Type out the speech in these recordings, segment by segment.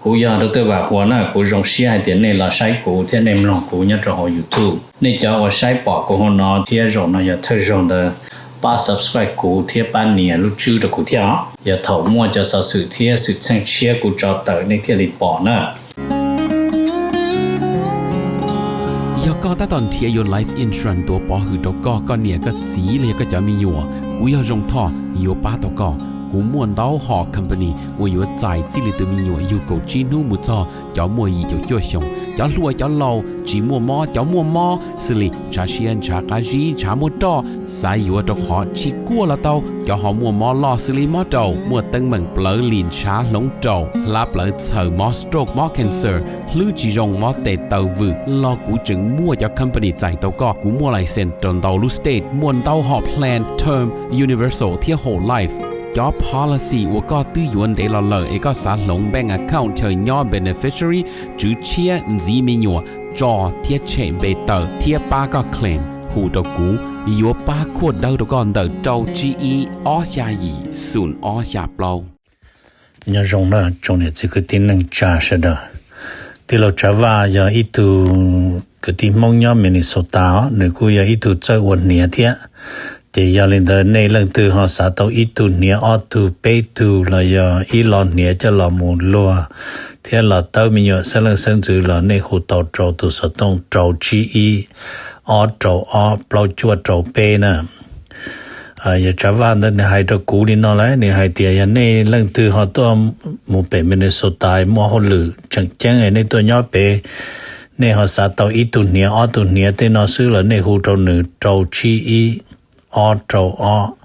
Kuv yog Dr. Vam Huas na, kuv zoo siab hais tias nej los saib kuv thiab nej mloog kuv nyob rau hauv YouTube. Nej cov uas saib pom kuv hauv no thiab zaum no yog thawj zaug ntawd, pab subscribe kuv thiab pab nias lub tswb rau kuv thiab os. Yog thaum muaj cov xov xwm thiab xwm txheej tshiab kuv tso tawm nej thiaj li pom na. Yog koj tab tom nrhiav yuav life insurance tuav pov hwm rau koj, koj niam koj txiv los yog koj cov me nyuam, kuv yog Zoo Thoj yuav pab tau koj. Kuv muaj ntau hom company uas yuav txais txij li tus me nyuam yug kaum tsib hnub mus txog cov muaj yim caum cuaj xyoos, cov hluas cov laus, tsis muaj mob cov muaj mob, xws li ntshav siab ntshav qab zib ntshav muaj roj, xav yuav rau qhov tsis kuaj los tau, cov ho muaj mob loj xws li mob raum, muaj teeb meem plawv lim ntshav hloov raum, hlab plawv txhaws, mob stroke mob cancer, hlwb tsis zoo mob tes taw vwm los kuv tseem muaj cov company txais tau koj. Kuv muaj license rau ntau lub state, muaj ntau hom plan term, universal thiab whole life. Cov policy uas koj twb yuav ntev los lawm es koj xav hloov bank account chaw nyob beneficiary, tswv tshiab, ntxiv me nyuam, tso thiab tshem npe tawm thiab pab koj claim, hu rau kuv, yuav pab khuaj dawb rau koj ntawm rau tsib ib ob xya yim xoom ob xya plaub. Nyob zoo na tsoom niam txiv kwv tij neej tsa sawv daws. Tij laug Tsav Vaj yog ib tug kwv tij Hmoob nyob Minnesota os, nws kuj yog ib tug txawj ua hniav thiab. Ces yog li ntawd nej leej twg ho xav tau ib tug hniav ob tug peb tug los yog ib lo hniav coj los mus luag thiab los tawb me nyuam xeeb leej xeeb ntxwv los nej hu tau rau tus xov tooj rau tsib ib ob rau ob plaub cuaj rau peb na. Yog Tsav Vaj ntawd nws hais rau kuv li no lawm, nws hais tias yog nej leej twg ho tuaj mus pem Minnesota muaj hauj lwm tseem ceeb nej tuaj nyob pem, nej ho xav tau ib tug hniav ob tug hniav tej no xwb los nej hu rau nws rau tsib ib ob rau ob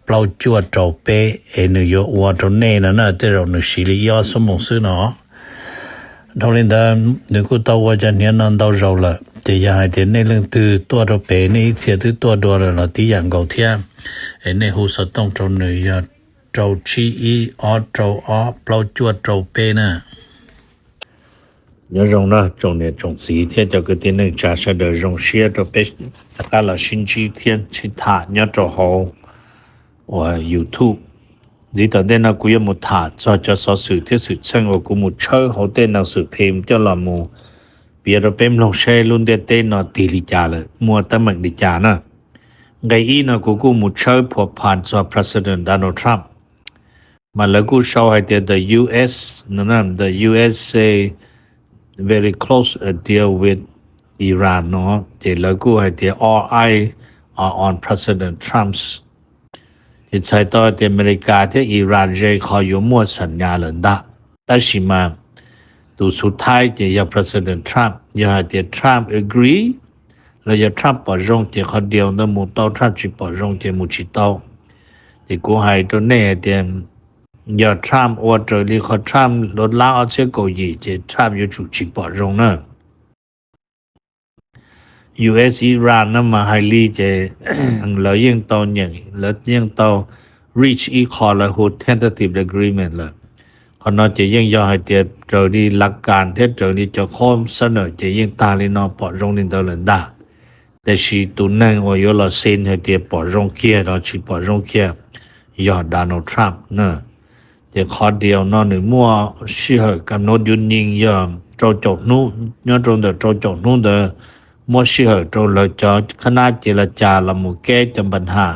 plaub cuaj rau peb es nws yuav ua rau nej no na, tej zaum nws siv li ib ob xuab moos xwb no. Dhau li ntawd nws kuj tau ua cov hniav no ntau zaus lawm, ces yog hais tias nej leej twg tuaj rau pem nej ib txhia twb tuaj dua lawm los tib yam nkaus thiab, es nej hu xov tooj rau nws yog rau tsib ib ob rau ob plaub cuaj rau peb na. Nyob zoo na tsoom niam tsoom txiv thiab cov kwv tij neej tsa sawv daws, zoo siab rau peb rov qab los sib ntsib thiab sib tham nyob rau hauv uas YouTube. Ntxiv tom ntej no kuv yuav mus tham txog cov xov xwm thiab xwm txheej uas kuv mus tshawb hauv tej neeg xwm phim coj los mus piav rau peb mloog seb lub ntiaj teb no tig li cas lawm, muaj teeb meem li cas na. Nqe ib no kuv kuj mus tshawb phua phas txog President Donald Trump, mas lawv kuj sau hais tias the U S, the U S say very close deal with Iran no, ces lawv kuj hais tias all eyes are on President Trump's. Ces txhais tau tias Amelikas thiab Iran ze qhov yuav muaj xam nyas lawm ntag. Tab sis mas tus xub thawj ces yog President Trump, yog hais tias Trump agree los yog Trump pom zoo ces qhov deal ntawd mus tau, Trump tsis pom zoo ces mus tsis tau. Ces kuv hais rau nej hais tias yog Trump ua raws li qhov Trump lub lab ob txhiab kaum yim ces Trump yuav tsum tsis pom zoo na. U S Iran no mas hais li ces lawv yeej tau nyeem, lawv yeej tau reach ib qho lawv hu tentative agreement lawm. Qhov no ces yeej yog hais tias raws li lav kas thiab raws li cov qhov xab nawm ces yeej tag li no pom zoo li ntawd lawm ntag. Tiam sis tus neeg uas yuav los sin hais tias pom zoo kiag los tsis pom zoo kiag yog Donald Trump na. Ces qhov deal no nws muaj sij hawm kam nub yuav nyeem yog rau caum hnub, nyob rau ntawm rau caum hnub ntawd muab sij hawm rau lawv cov khab nab ces las cas los mus keb cov npa nham,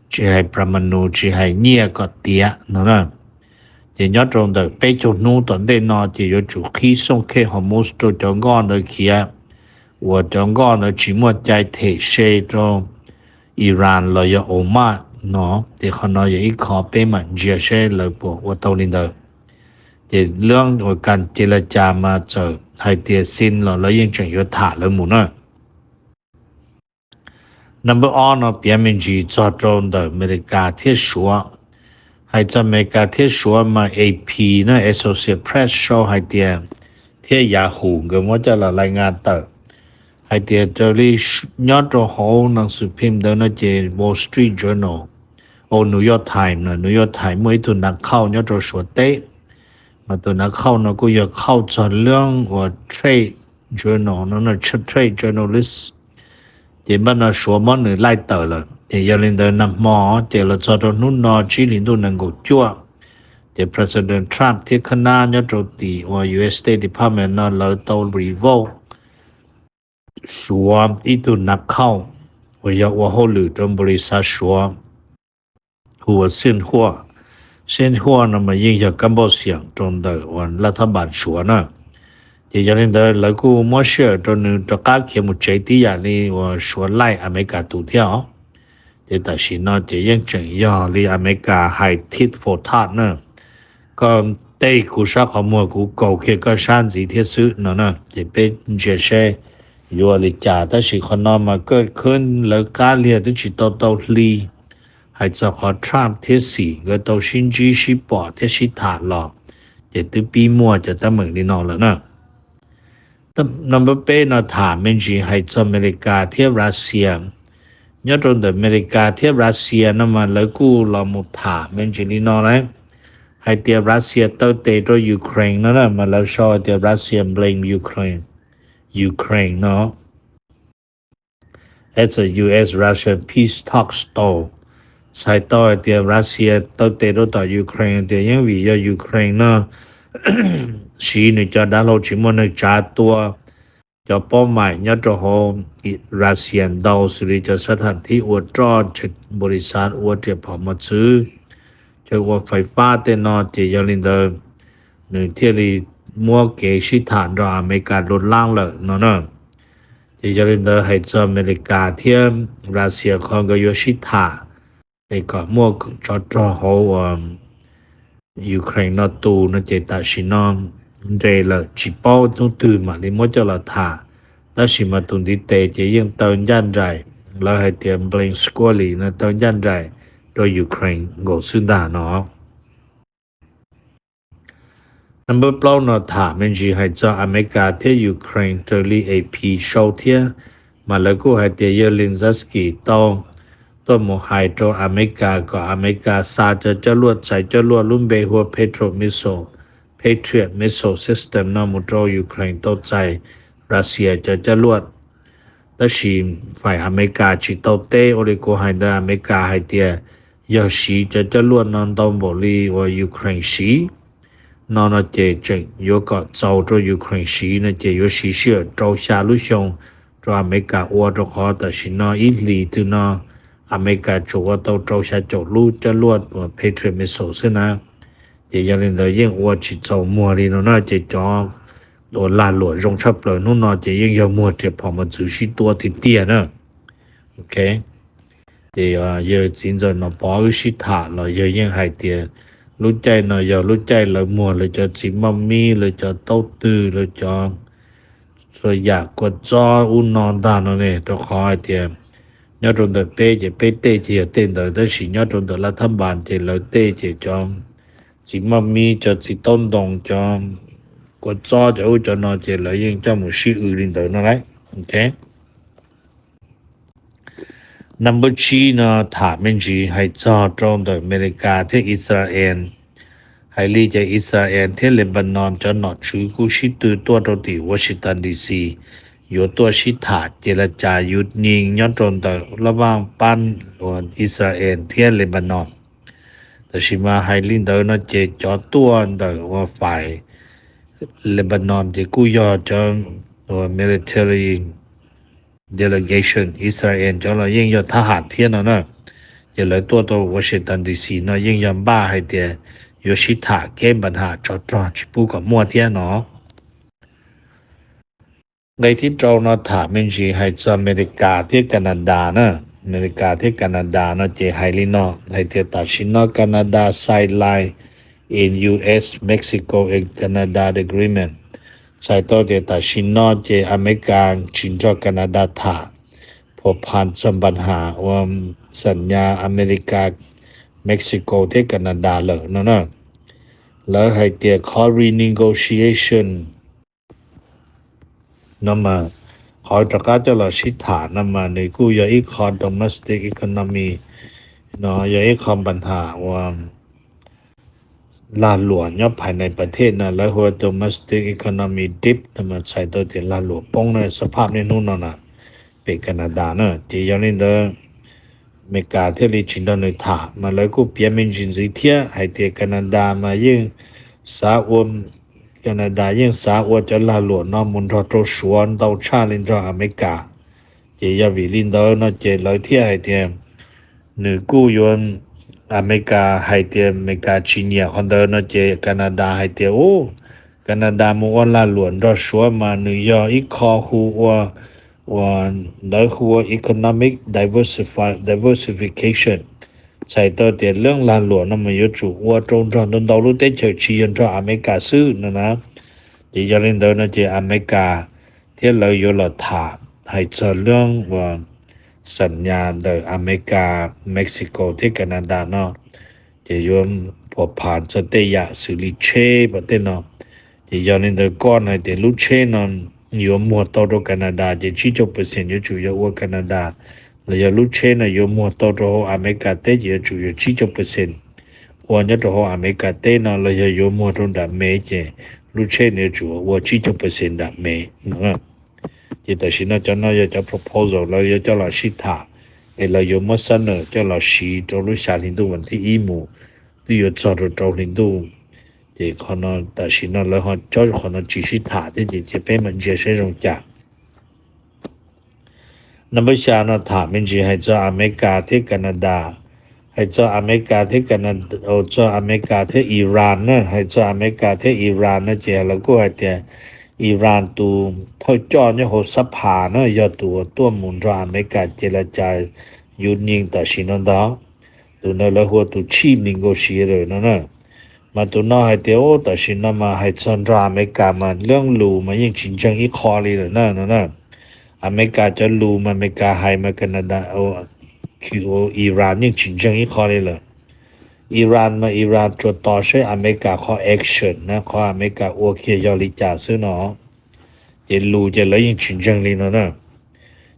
tsis hais pramanu, tsis hais nyiaj kom tiav no na. Ces nyob rau ntawm peb caug hnub tom ntej no ces yuav tsum qhib xooj khej Hormuz rau cov nkoj ntawd khiav, uas cov nkoj ntawd tsis muaj cai them se rau Iran los yog Oman no. Ces qhov no yog ib qho peb mam ntsia seb lawv puas ua tau li ntawd. Ces lub uas kas ces las cas mas txawm hais tias sin los lawv yeej tseem yuav tham lawv mus na. Number ob no piav me ntsis txog rau ntawm Amelikas thiab Suav. Hais txog Amelikas thiab Suav mas A P na, Associated Press sau hais tias, thiab Yahoo nkawd muab coj los lais ngas tawm hais tias raws li nyob rau hauv neeg xwm phim ntawd no ces Wall Street Journal, o New York Times na, New York Times muaj ib tug nav khauj nyob rau Suav teb, mas tus nav khauj no kuj yog khauj txog lub uas trade journal no, trade journalist. Ces npaj no Suav muab nws laij tawm lawm. Ces yog li ntawd nag hmo ces los txog rau hnub no tsib hlis ntuj nees nkaum cuaj, Ces President Trump thiab khab nab nyob rau tim uas U S State Department no lawv tau revoke Suav ib tug nav khauj uas yog ua hauj lwm rau npaus li xav Suav hu ua Xeej Huaj. Xeej Huaj no mas yeej yog kab npauj xiam rau ntawm uas laj thab npas Suav na. Ces yog li ntawd lawv kuj muab sij hawm rau nws rov qab khiav mus tsev tib yam li uas Suav laij Amelikas tus thiab os. Ces tam sim no ces yeej tseem yog li Amelikas hais tit for tat na, koj teb kuv sab qhov muag kuv kaus kiag koj sab ntxiv thiab xwb no na. Ces peb ntsia seb yuav li cas, tab sis qhov no mas kawj khwb lawv qab liag twb tsis tau tau hli hais txog qhov Trump thiab Xi nkawd tau sib ntsib sib pom thiab sib tham los, ces twb pib muaj cov teeb meem li no lawm na. Number peb no tham me ntsis hais txog Amelikas thiab Russia. Nyob rau ntawm Amelikas thiab Russia no mas lawv kuj los mus tham me ntsis li no na, hais tias Russia taw tes rau Ukraine no na, mas lawv sau hais tias Russia blame Ukraine, Ukraine no. As a U S Russia peace talks stall, txhais tau hais tias Russia taw tes rau tom Ukraine tias yeej vim yog Ukraine no siv nws cov dav hlau tsis muaj neeg tsav tua cov paub maim nyob rau hauv Russia ntau xws li cov sab tham thib ua roj, npaus li xav ua riam phom mos txwv, cov ua fais fab tej no. Ces yog li ntawd nws thiaj li muab kev sib tham nrog Amelikas dua lab lawm no na. Ces yog li ntawd hais txog Amelikas thiab Russia qhov nkawd yuav sib tham es kom muaj tsov rog hauv Ukraine no tus no ces tam sim no nres lawm, tsis paub hnub twg mam li muab coj los tham. Tab sis mas tus ntiv tes ces yeej taw ncaj nraim, lawv hais tias blame squarely no, taw ncaj nraim rau Ukraine nkaus xwb ntag no. Number plaub no tham me ntsis hais txog Amelikas thiab Ukraine raws li A P sau thiab, mas lawv kuj hais tias yawg Zelensky tau tuaj mus hais rau Amelikas kom Amelikas xa cov coj luaj txais coj luaj lub npe hu ua Patriot missile, Patriot missile system no mus rau Ukraine tau txais Russia cov coj luaj. Tab sis fais Amelikas tsis tau teb ua li kuv hais ntawd, Amelikas hais tias yog siv cov coj luaj no ntau npaum li uas Ukraine siv no no ces tseem yuav kom txaus rau Ukraine siv no ces yuav siv sij hawm rau xya lub xyoo rau Amelikas ua, rau qhov tam sim no ib hlis twg no Amelikas tsuas ua tau rau xya caum lub coj luaj Patriot missile xwb na. Ces yog li ntawd yeej ua tsis txaus muag li no na, ces cov uas lag luam zoo tshaj plaws hnub no ces yeej yog muag riam phom mos txwv sib tua tiag tiag na. Ok, ces yawg txiv ntxawm Nov Pov wb sib tham los yawg yeej hais tias lub caij no yog lub caij lawv muag lawv cov txiv maj mib, lawv cov taub twg, lawv cov txhua yam kua txob ub no ntag no ne, rau qhov hais tias nyob rau ntawm peb ces peb tej ces yog tej ntawd, tab sis nyob rau ntawm laj thab npas ces lawv tej ces cov txiv maj mib, cov txiv taub ntoo, cov kua txob, cov ub cov no ces lawv yeej coj mus sib w li ntawd no lauj. Ok, number tsib no tham me ntsis hais txog rau ntawm Amelikas thiab Israel. Hais li ces Israel thiab Lebanon cov nom tswv kuj sib tw tuaj rau tim Washington D C, yuav tuaj sib tham ces la cas yus nyees nyob rau ntawm laj vaj pab Israel thiab Lebanon. Tab sis mas hais li ntawd no ces cov tuaj ntawm uas fais Lebanon ces kuj yog cov military delegation, Israel cov los yeej yog thab ham thiab no na. Ces lawv tuaj tau Washington D C no yeej yog npaj hais tias yuav sib tham kev npa ham tsov rog tsis pub kom muaj thiab no. Nqe thib rau no tham me ntsis hais txog Amelikas thiab Canada na. Amelikas thiab Canada no ces hais li no hais tias tam sim no Canada sideline in U S Mexico and Canada agreement. Txhais tau tias tam sim no ces Amelikas tsis nrog Canada tham phua phan txog npa ham ua xam nyas Amelikas, Mexico thiab Canada lawm no na. Lawv hais tias qhov renegotiation no mas qhov rov qab coj los sib tham no mas nws kuj yog ib qho domestic economy no, yog ib qho npa ham uas lag luam nyob phais nais pas thej no lawv hu ua domestic economy deep no mas txhais tau tias lag luam poob na, xab phaj niaj hnub no na pem Canada na. Ces yog li ntawd Amelikas thiaj li tsis nrog nws tham. Mas lawv kuj piav me ntsis ntxiv thiab hais tias Kanadas mas yeej xav ua, Kanadas yeej xav ua cov lag luam no mus nrog rau Suav ntau tshaj li nrog Amelikas. Ces yog vim li ntawd no ces lawv thiaj hais tias nws kuj yuav, Amelikas hais tias Amelikas tsis nyiam qhov ntawd no ces Kanadas hais tias, u, Kanadas mus ua lag luam nrog Suav mas nws yog ib qho hu ua, uas lawv hu ua economic diversify, diversification, txhais tau tias lub lag luam no mas yuav tsum ua rau nrog ntau ntau lub teb chaws tsis yog nrog Amelikas xwb no na. Ces yog li ntawd no ces Amelikas thiab lawv yuav los tham hais txog lub uas xam nyas ntawm Amelikas, Mexico thiab Kanadas no, ces yuav phuam phas txog tej yam xws li tsheb pam tej no. Ces yog li ntawd koj hais tias lub tsheb no yuav muag tau rau Kanadas ces tsib caug percent yuav tsum yog ua Kanadas, los yog lub tsheb no yuav muag tau rau hauv Amelikas teb ces yuav tsum yog tsib caug percent ua nyob rau hauv Amelikas teb no, los yog yuav muag rau nram Mev ces lub tsheb no yuav tsum ua tsib caug percent nram Mev no. Ces tam sim no cov no yog cov proposal lawv yuav coj los sib tham, es lawv yuav muab xab nawm coj los siv rau lub xya hli ntuj vas thib ib mus, twb yuav txog rau rau hli ntuj. Ces qhov no tam sim no lawv ho cob qhov no tsis sib tham thiab ces cia peb mam ntsia saib zoo cas. Number xya no tham me ntsis hais txog Amelikas thiab Kanadas. Hais txog Amelikas thiab Kana, txog Amelikas thiab Iran na, hais txog Amelikas thiab Iran na ces lawv kuj hais tias Iran tus thawj coj nyob hauv xab phas na yog tus uas tuaj mus nrog Amelikas ces lawv cas yus nyees tam sim no ntag. Tus ntawd lawv hu ua tus chief negotiator no na. Mas tus no hais tias, u, tam sim no mas hais txog nrog Amelikas mas lub lus mas yeej tsis ntseeg ib qho li lawm na no na. Amelikas cov lus mas Amelikas hais mas Kanadas, Iran yeej tsis ntseeg ib qho li lawm. Iran mas Iran tsuas tos saib Amelikas qhov action na, qhov Amelikas ua kiag yog li cas xwb no. Ces lus ces lawv yeej tsis ntseeg li no na.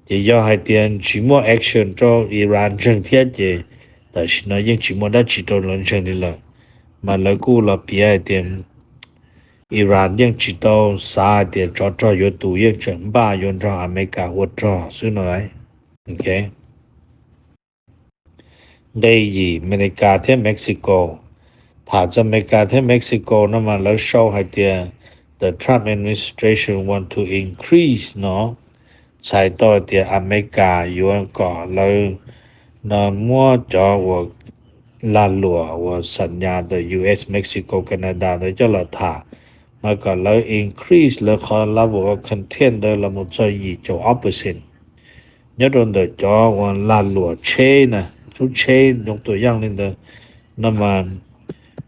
Ces yog hais tias tsis muaj action rau Iran ntseeg thiab ces tam sim no yeej tsis muaj dab tsi rau lawv ntseeg li lawm. Mas lawv kuj los piav hais tias Iran yeej tsis tau xav hais tias tsov rog yuav tus, yeej tseem npaj yuav nrog Amelikas ua rog xwb no. Nqe yim, Amelikas thiab Mexico. Tham txog Amelikas thiab Mexico no mas lawv sau hais tias the Trump administration want to increase no, txhais tau tias Amelikas yuav kom lawv no muab cov uas lag luam uas xam nyas ntawm U S, Mexico, Canada ntawd coj los tham, mas kom lawv increase lawv qhov level of content ntawd los mus txog yim caum ob percent. Nyob rau ntawm cov uas lag luam tsheb na, lub tsheb zoo tus yaj li ntawd no mas,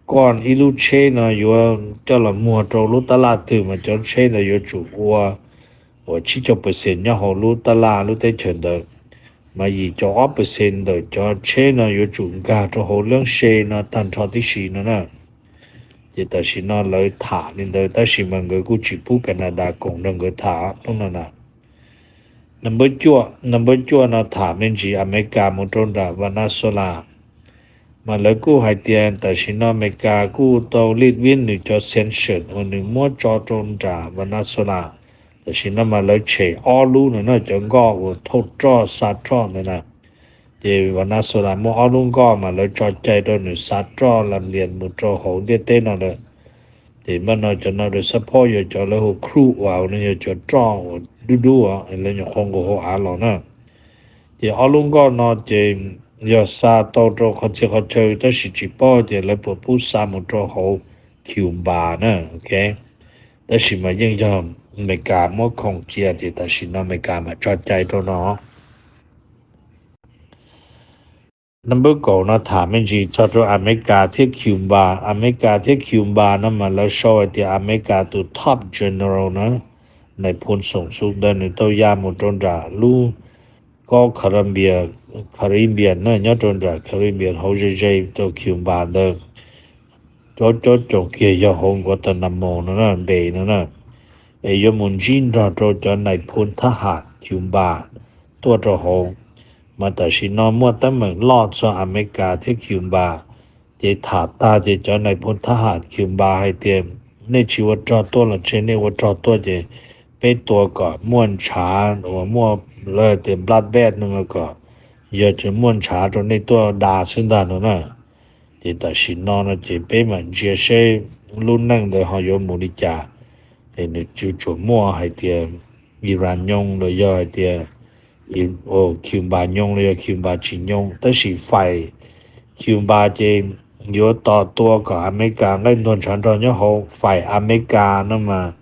koj ib lub tsheb no yuav coj los muag rau lub tab laj twg mas cov tsheb ntawd yuav tsum ua uas tsib caug percent nyob hauv lub tab laj lub teb chaws ntawd, mas yim caum ob percent ntawm cov tsheb no yuav tsum nkag rau hauv lub se no tag nrho tib si no na. Ces tam sim no lawv tham li ntawd tab sis mas nkawd kuj tsis pub Canada koom nrog nkawd tham hnub no na. Number cuaj, number cuaj no tham me ntsis Amelikas mus rau nram Venezuela. Mas lawv kuj hais tias tam sim no Amelikas kuj tau liv vib nws cov sanction uas nws muab tso rau nram Venezuela. Tam sim no mas lawv tshem ob lub no na, cov nkoj uas thauj roj xa roj ntawd na. Ces Venezuela muaj ob lub nkoj mas lawv tso cai rau nws xa roj lam lias mus rau hauv ntiaj teb no lawm. Ces npaj no cov no lawv support yog cov lawv hu crude oil no, yog cov roj uas dub dub lawv nyuam qhuav nqus hauv av los na. Ces ob lub nkoj no ces yog xa tau rau qhov txhia qhov chaw tab sis tsis paub tias lawv puas pub xa mus rau hauv Cuba na. Tab sis mas yeej yog Amelikas muab khoom cia ces tam sim no Amelikas mam tso cai rau no. Number kaum no tham me ntsis txog rau Amelikas thiab Cuba. Amelikas thiab Cuba no mas lawv sau hais tias Amelikas tus top general na, nais phoo xoom xu ntawd nws tau ya mus rau nram lub kob Caribbean, Caribbean na, nyob rau nram Caribbean hauv ze ze rau Cuba ntawd, cov coob kiag yog hauv Guantanamo no na, npe no na, es yuav mus ntsib nrog rau cov nais phoo thab ham Cuba tuaj rau hauv. Mas tam sim no muaj teeb meem loj txog Amelikas thiab Cuba, ces tham tag ces cov nais phoo thab ham Cuba hais tias nej tsis ua rog tuaj los tseg, nej ua rog tuaj ces peb tua kom muaj ntshav uas muaj lawv tias blood bath no kom yog tseem muaj ntshav rau nej tuaj da xwb ntag no na. Ces tam sim no no ces peb mam ntsia seb lub neej ntawd ho yuav mus li cas. Es nws tsuas tsuas muaj hais tias Iran nyoo los yog hais tias Cuba nyoo los yog Cuba tsis nyoo, tab sis fais Cuba ces yuav tos tua kom Amelikas nqaij ntuag ntshav nrog nyob hauv. Fais Amelikas no mas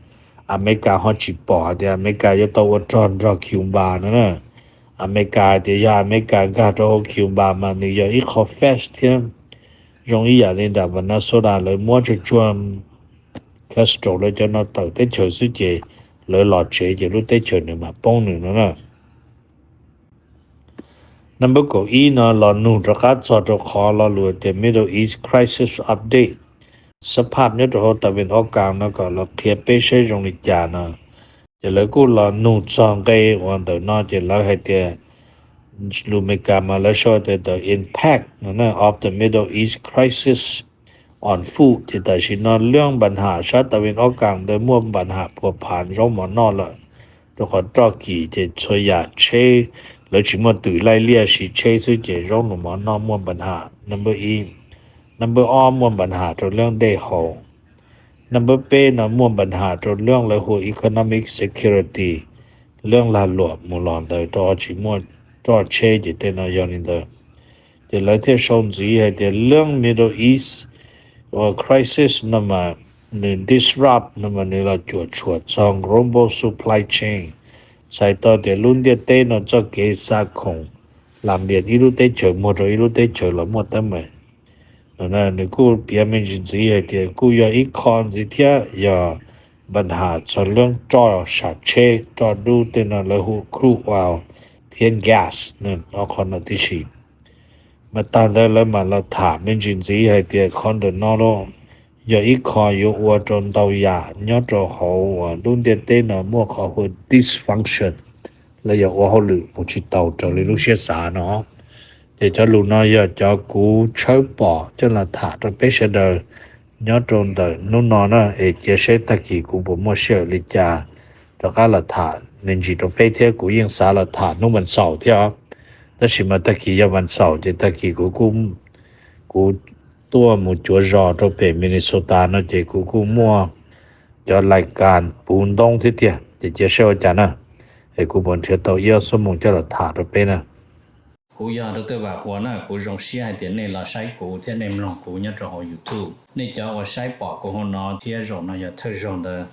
Amelikas ho tsis pom hais tias Amelikas yuav tau ua rog nrog Cuba no na. Amelikas tias yog Amelikas nkag rau hauv Cuba mas nws yog ib qho fast thiab. Zoo ib yam li nram Venezuela lawv muab tsuag tsuag Castro lawv cov no tawm teb chaws xwb ces lawv los tsev ces lub teb chaws nws mam poob nws no na. Number kaum ib no los nug rov qab txog rau qhov lo lus tias Middle East Crisis Update, xab phaj nyob rau hauv tas vin ob kas no kom los qhia peb saib zoo li cas no. Ces lawv kuj los nug txog nqe uas ntawm no ces lawv hais tias, lus Amelikas mas lawv sau tias the impact of the Middle East crisis on food, ces tam sim no lub npa nham sab tas vin ob kas ntawd muaj npa nham phuam pham zaub mov noj lawm, rau qhov roj kis ces txhua yam tsheb, lawv tsis muaj twm laij liaj siv tsheb xwb ces zaub nus mov noj muaj npa nham. Number ib, number ob muaj npa nham rau lub dej haus. Number peb no muaj npa nham rau lub lawv hu economic security, lub lag luam mus los ntawd rau tsis muaj roj tsheb ces tej no yog li ntawd. Ces lawv thiaj sau ntxiv hais tias lub Middle East crisis no mas nws disrupt no mas nws los cuam tshuam txog global supply chain, txhais tau tias lub ntiaj teb no txoj kev xa khoom lam lias ib lub teb chaws muag rau ib lub teb chaws los muaj teeb meem. Nws kuj piav me ntsis ntxiv hais tias kuj yog ib qho ntxiv thiab yog npa nham txog lub roj sam tsheb, roj dub tej no lawv hu crude oil thiab gas, ob qho no tib si. Mas tag ntawd lawv mam los tham me ntsis ntxiv hais tias qhov ntawm no los yog ib qho yuav ua rau ntau yam nyob rau hauv lub ntiaj teb no muaj qhov hu dysfunction, los yog ua hauj lwm mus tsis tau raws li lub siab xav no. Ces cov lus no yog cov kuv tshawb pom coj los tham rau peb sawv daws nyob rau ntawm hnub no na, es cia seb tag kis kuv puas muaj sij hawm li cas rov qab los tham me ntsis rau peb thiab. Kuv yeej xav los tham hnub vas xaum thiab os, tab sis mas tag kis yog vas xaum ces tag kis kuv kuj, kuv tuaj mus cuav zos rau pem Minnesota no ces kuv kuj muaj cov lais kas puv ntoob thiab tiag, ces cia seb ua cas na, es kuv puas nrhiav tau ib ob xuab moos coj los tham rau peb na. Kuv yog Dr. Vam Huas na, kuv zoo siab hais tias nej los saib kuv thiab nej mloog kuv nyob rau hauv YouTube. Nej cov uas saib pom kuv hauv no thiab zaum no yog thawj zaug ntawd,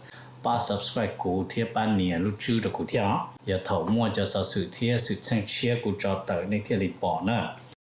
pab subscribe kuv thiab pab nias lub tswb rau kuv thiab os. Yog thaum muaj cov xov xwm thiab xwm txheej tshiab kuv tso tawm nej thiaj li pom na.